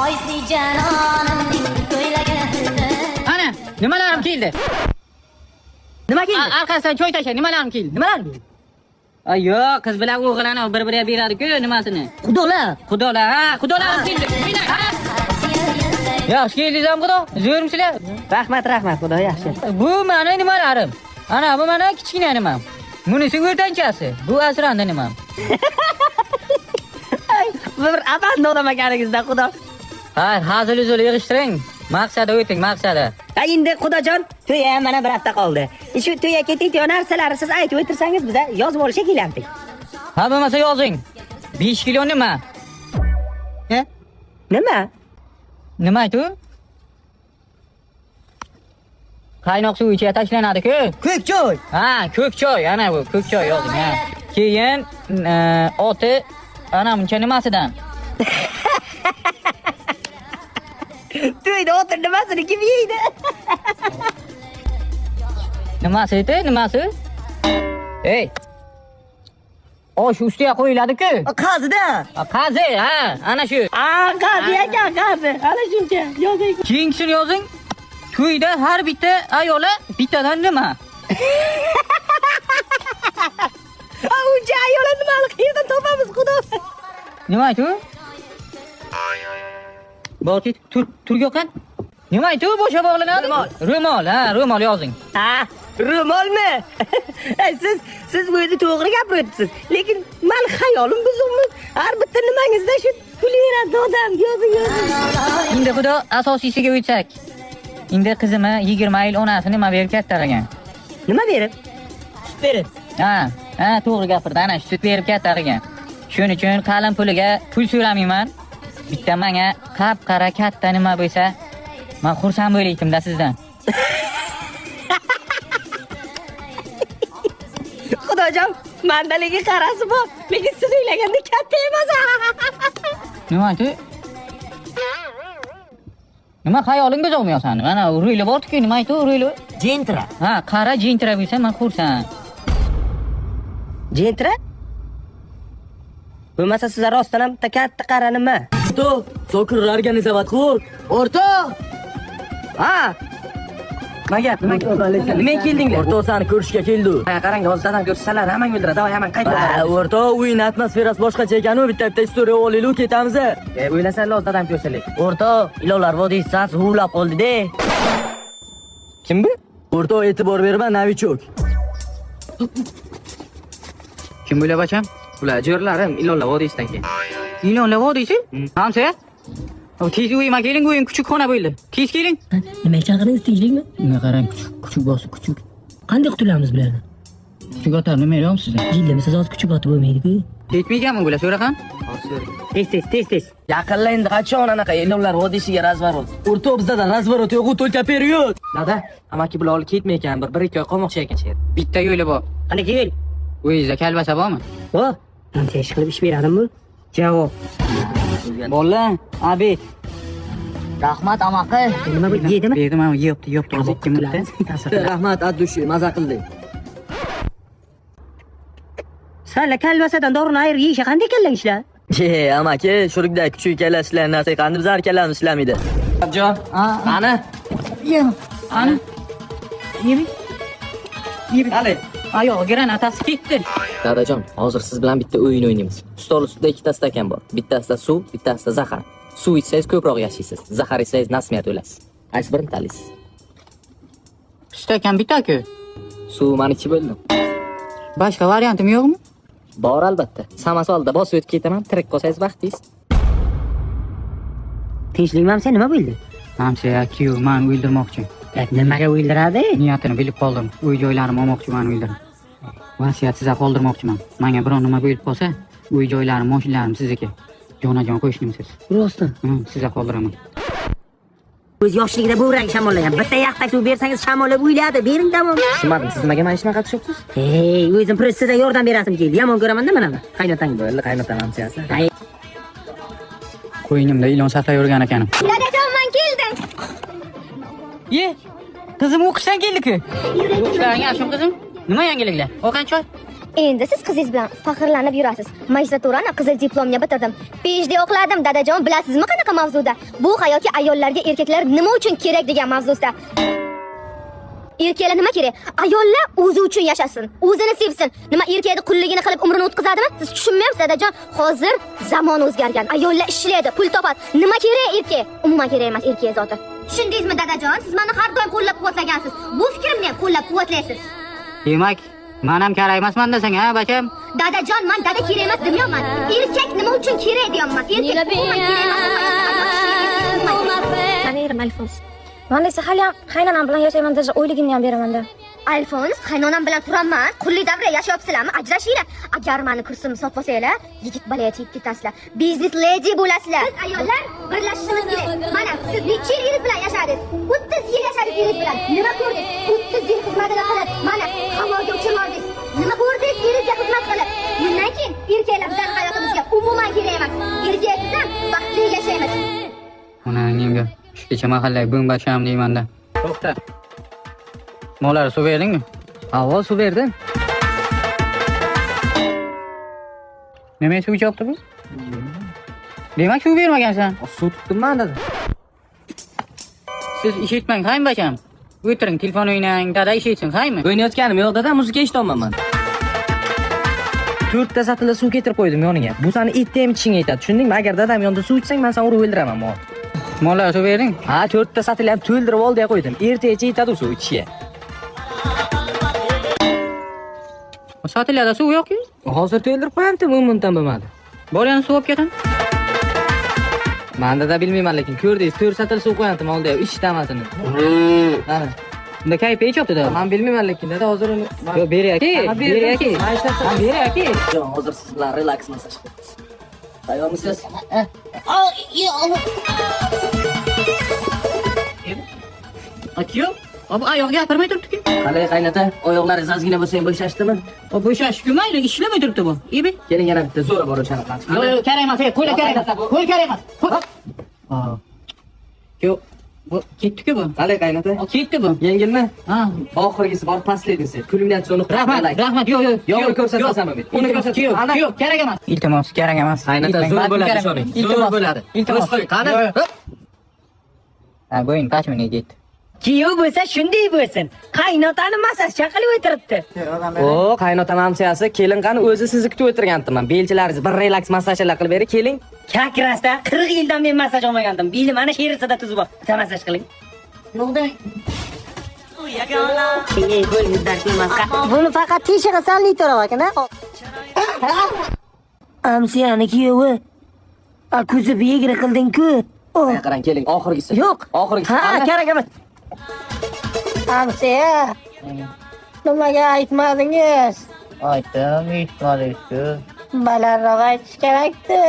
Oysi janonimning ko'ylagi. Ana, nimalarim keldi? Nima keldi? Arkasidan choy tasha, nimalarim keldi? Nimalar? Ay yo'q, qiz bilan o'g'il ana bir-biriga beradi-ku nimasini. Xudolar. Xudolar, ha, xudolarim keldi. Ha. Yaxshi keldingizmi xudo? Zo'rmisizlar? Rahmat, rahmat, xudo yaxshi. Bu mani nimalarim? Ana bu mana kichkina nimam. Bunisi o'rtanchasi, bu asrandi nimam. Ay, bir afandi odam ekaningizda xudo. Ha, hazil uzul yig'ishtiring. Maqsadi o'ting, maqsadi. Ha, endi xudojon, to'y ham mana bir hafta qoldi. Shu to'yga ketayotgan narsalarni siz aytib o'tirsangiz, biza yozib olishga kelardik. Ha, bo'lmasa yozing. 5 kilo nima? Ha? Nima? Nima aytu? Qaynoq suv ichiga tashlanadi-ku. Ko'k choy. Ha, ko'k choy, ana bu ko'k choy yozing, ha. Keyin oti ana buncha nimasidan? To'yda o'tir nimasini kim yeydi? Nimasi edi? Nimasi? Ey. Osh ustiga qo'yiladi-ku. Qazida. Ha, Qazi, ha, ana shu. A, qazi ekan, qazi. Ana shuncha. Yozing. Keyingisini yozing. To'yda har bitta ayola bittadan nima? A, uncha ayola nimani qayerdan topamiz, xudo? Nima aytu? Bor ket, tur, turga qan. Nima aytu? Bo'sha bog'lanadi. Ro'mol. Ro'mol, ha, ro'mol yozing. Ha, ro'molmi? Siz o'zi to'g'ri gapiryapsiz. Lekin men xayolim buzuqmi? Har bitta nimangizda shu kulaveradi odam. Yozing, yozing. Endi xudo asosiysiga o'tsak. Endi qizimni 20 yil onasi nima berib katta qilgan? Nima berib? Sut berib. Ha, ha, to'g'ri gapirdi. Ana shu sut berib katta qilgan. Shuning uchun qalin puliga pul so'ramayman. Bitta menga qap-qara katta nima bo'lsa, men xursand bo'laydim-da sizdan. Xudojon, mandaligi qarasi bor, lekin siz o'ylaganda katta emas. Nima aytdi? Nima xayoling buzuqmi sani? Mana ruli bor-ku, nima aytdi ruli? Jentra. Ha, qara jentra bo'lsa men xursand. Jentra? Bo'lmasa sizlar rostdan ham bitta katta qara nima? O'rtoq, Zokir organizavat qil. O'rtoq! Ha. Nima gap? Nima gap? Nima keldinglar? O'rtoq seni ko'rishga keldi. Ha, qarang, hozir dadam ko'rsalar, hammang o'ldiradi. Davay, hammang qayt. Ha, o'rtoq, o'yin atmosferasi boshqacha ekan-u, bitta-bitta istoriya olaylik, ketamiz. E, o'ylasanlar hozir dadam ko'rsalar. O'rtoq, ilonlar vodiysi huvlab qoldi-de. Kim bu? O'rtoq, e'tibor berma, novichok. Kim bular bacham? Bular jo'rlarim, ilonlar vodiysidan keyin. Ilonlar vodiysi? Hamsoya? Tez uyima keling, uyim kuchuk xona bo'ldi. Tez keling. Nimaga chaqirdingiz, tinchlikmi? Unga qarang, kuchuk, kuchuk bosib, kuchuk. Qanday qutulamiz bulardan? Kuchuk otar nima beryapsiz? Jillimi siz hozir kuchuk otib bo'lmaydi-ku. Ketmayganmi bular, so'raqan? Tez tez tez tez. Yaqinla endi qachon anaqa ilonlar vodiysiga razворот. O'rtoq, bizda razворот yo'q, только период. Dada, amaki bular olib ketmay ekan, bir ikki oy qolmoqchi ekan shu yerda. Bitta yo'li bor. Qanday yo'l? Uyingizda kalbasa bormi? O, ancha ish qilib ish beradimi bu? Javob. Bola, abi. Rahmat amaqi. Nima bu yedimi? Berdim, ama yeyapti, yeyapti hozir 2 minutda. Rahmat, at dushi, maza qildik. Salla kalbasadan dorini ayirib yeyisha qanday kallang ishlar? Ye, amaki, shurukda kuchuk kalla narsa qanday bizlar kallamiz ishlamaydi. Jon, ana, Ana. Yemi? Yemi. qani. Oyog'i granatasi ketdi. Dadajon, hozir siz bilan bitta o'yin o'ynaymiz. Stol ustida ikkita stakan bor. Bittasida suv, bittasida zahar. Suv ichsangiz ko'proq yashaysiz, zahar ichsangiz nasmiyat o'lasiz. Qaysi birini tanlaysiz? Stakan bitta-ku. Suv maniki bo'ldi. Boshqa variantim yo'qmi? Bor albatta. Samasolda bosib o'tib ketaman, tirik qolsangiz baxtliz. Tinchlikmi sen nima bo'ldi? Hamsoya kuyov mani o'ldirmoqchi. Nimaga o'ldiradi? Niyatini bilib qoldim. Uy joylarimni olmoqchi mani o'ldirib. Vasiyat sizga qoldirmoqchiman. Menga biron nima bo'lib qolsa, uy joylarim, mashinalarim sizniki. Jonajon qo'shnimsiz. Rostdan. Sizga qoldiraman. O'z yoshligida buvrang shamollagan. Bitta yaxtak suv bersangiz shamollab o'yladi. Bering tamom. Tushunmadim, siz nimaga mana shunaqa tushyapsiz? Hey, o'zim просто sizga yordam berasim keldi. Yomon ko'raman-da mana bu. Qaynotang. Bo'ldi, qaynotam hamsiyasi. Ay, Qo'ynimda ilon saqlab yurgan ekanim. Dadajon, men keldim. Ye, qizim o'qishdan keldi-ku. O'qishlaring yaxshimi qizim? Nima yangiliklar? Ovqat choy? Endi siz qizingiz bilan faxrlanib yurasiz. Magistraturani qizil diplomga bitirdim. PhD o'qiladim, dadajon, bilasizmi qanaqa mavzuda? Bu hayotga ayollarga erkaklar nima uchun kerak degan mavzusida. Erkaklar nima kerak? Ayollar o'zi uchun yashasin, o'zini sevsin. Nima, erkakni qulligini qilib umrini o'tkazadimi? Siz tushunmayapsiz, dadajon. Hozir zamon o'zgargan. Ayollar ishlaydi, pul topadi. Nima kerak erkak? Umuman kerak emas erkak zoti. Tushundingizmi, dadajon? Siz meni har doim qo'llab-quvvatlagansiz. Bu fikrimni ham qo'llab-quvvatlaysiz. Demak, man ham kerak emasman desang, ha, bacham? Dadajon, man dada kerak emas demayapman. Erkak nima uchun kerak deyapman. Erkak umuman kerak emas. Umuman kerak emas. Mani erim Alfons. Man esa haliyam qaynonam bilan yashayman, даже oyligimni ham beramanda. Alfons, qaynonam bilan turaman. Qullik davra yashayapsizlarmi? Ajrashinglar. Agar mani kursimni sotib olsanglar, yigit bolaga tegib ketasizlar. Biznes ledi bo'lasizlar. Biz ayollar birlashishimiz kerak. Mana siz necha yil eringiz bilan yashadingiz? 30 yil yashadingiz eringiz bilan. Nima ko'rdingiz? 30 yil xizmatini qilib, mana havoga uchirmordingiz. Nima ko'rdingiz eringizga xizmat qilib? Bundan keyin erkaklar bizning hayotimizga umuman kerak emas. Erkaksiz ham baxtli yashaymiz. Onangga shu kecha mahallaga bo'mbacham deymanda. To'xta. Mollar suv berdingmi? Avval suv berdim. Nima suv ichyapti bu? Demak, suv bermagansan. Suv tutdim man, dada. Siz ish etmang, haymi, bacham? O'tiring, telefon o'ynang, dada ish etsin, haymi? O'ynayotganim yo'q, dada, muzika eshityapman man. To'rtta satilda suv keltirib qo'ydim yoniga. Bu sani etda ham ichishingga yetadi, tushundingmi? Agar dadam yonida suv ichsang, man seni urib o'ldiraman mo. Mollar suv berding? Ha, to'rtta satilni ham to'ldirib oldiga qo'ydim. Ertagacha yetadi u suv ichishga. Satillarda suv yo'q-ku. Hozir to'ldirib qo'yamdim, 10 minutdan bo'lmadi. Bor, yana suv olib ketaman. Man dada bilmayman, lekin ko'rdingiz, to'rt satil suv qo'yamdim oldiga, ichdi hammasini. Mana. Unda kayfi ichyapti dada. Man bilmayman, lekin dada hozir uni Yo'q, ber aka, Ha, ber aka. Man ishlatsa- Ha, ber aka. Hozir siz bilan relaks massaj qilamiz. Tayyormisiz? Aka, bu oyoq gapirmay turibdi-ku. Qalay, qaynota, oyoqlaringiz ozgina bo'lsa ham bo'shashdimi? O bo'shashku mayli, ishlamay turibdi bu. Ibi. Keling, yana bitta zo'ri bor, o'shani qilamiz. Yo'q, yo'q, kerak emas, ey, qo'yla, kerak emas. Qo'y, kerak emas. Qo'y. Yo'q, bu ketdi-ku bu. Qalay, qaynota? O ketdi bu. Yengilmi? Ha. Oxirgisi bor, последний si. Kulminatsiya Rahmat, rahmat. Yo'q, yo'q. Yo'q, uni ko'rsatasanmi? Uni ko'rsat. Yo'q, yo'q, kerak emas. Iltimos, kerak emas. Qaynota, zo'r bo'ladi, ishoning. Zo'r bo'ladi. Iltimos. Qo'y, qani? Yo'q, yo'q. Ha, bo'yin pashmina ketdi. Kiyov bo'lsa shunday bo'lsin. Qaynotani massajcha qilib o'tiribdi. O, qaynotam amsiyasi, kelin qani, o'zi sizni kutib o'tirgandim. Belchilaringiz bir relaks massajlar qilib bering, keling. Как раз da 40 yildan men massaj olmagandim. Belim ana sherisida tuzib bor. Bitta massaj qiling. Yo'qda. Ey, qo'lingizdan kelmas. Buni faqat teshig'i salliy ekan, a? Amsiyani kuyovi. A, ko'zi egri qilding-ku. Oh. Qarang, keling, oxirgisi. Yo'q. Oxirgisi. Ha, Qani? kerak emas. Amsiya. Nimaga aytmadingiz? Aytdim, eshitmadingiz-ku. Balandroq aytish kerakdi.